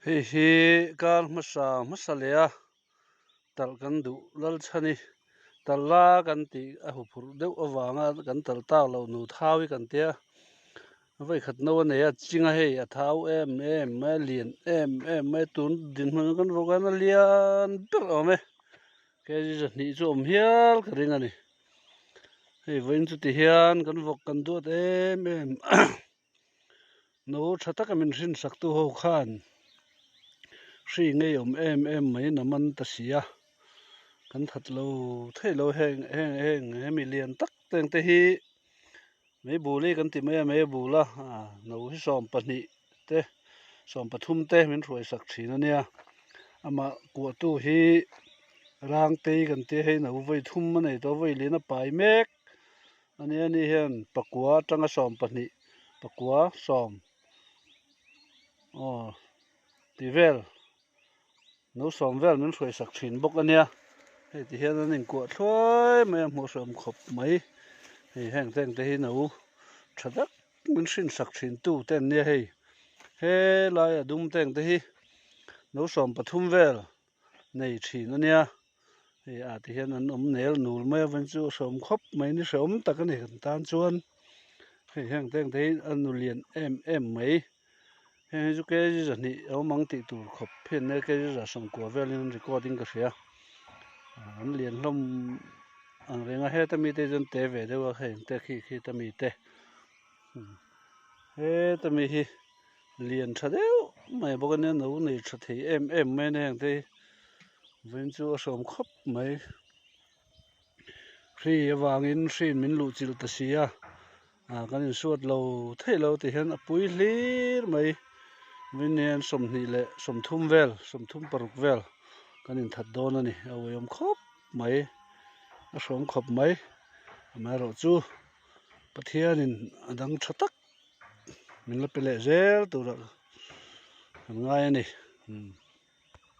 Hei hi kar hmasa hmasa leh a talh kan duh lal chhan i talh la kan tih a huphurh deuh avanga kan talh tak loh nu thau hi kan tia vawi khat no a nei a ching a hei a thau em em mai a lian em em mai a tun dinhmun kan vawk hian a lian ber awm e kg zahnih chu a awm hial ka ring a ni hei vawiin chu ti hian kan vawk kan duat em em. No tha taka min hrinsak tu ho khan hri ngei awm em em mai na man ta si a kan that lo theih lo heng heng heng hemi lian tak teng te hi mei bul hi kan ti mai a mei a bul a no hi 12 te 13 te min hruai sak thin a nia amah kuah tu hi rangtei kan tia hei no vawi thum a nei tawh a vawi lian a pai mek. Ania ni hian pakua atanga 12 pakua sawm aw tih vel no sawm vel min hruai sak thin bawk ania hei ti hian an inkuah thluai mai a hmuh hreawm khawp mai hei heng te ang te hi no tha tak min hrin sak thin tu te an nia hei helai a dum te ang te hi no 13 vel nei thin ania. Hei ah te hian an awm nel nul mai avang chu a hreawm khawp mai ni hreawm tak a ni kan tan chuan hei heng te ang te hi a nu lian em em mai heng hi chu kg 200 a awm ang tih tur khawp hian nia kg 90 velin an record in ka hria an lian hlawm ang reng a heta mite hi chuan te ve deuh a heng te khi khita mite heta mi hi lian tha deuh mai bawk a nia no nei tha thei em em mai a ni heng te hi. Vawiin chu a hrawm khawp mai. Hri avangin hriin min luh chilh ta si a, ah kan insuat lo theih lo ti hian a pui hlir mai. Vawiin hian 20 leh 30 vel, 36 vel kan inthat dawn a ni. A uiawm khawp mai, a hrawm khawp mai. Amaherawhchu Pathianin a dang tha tak min la pe leh zel turah kan ngai a ni.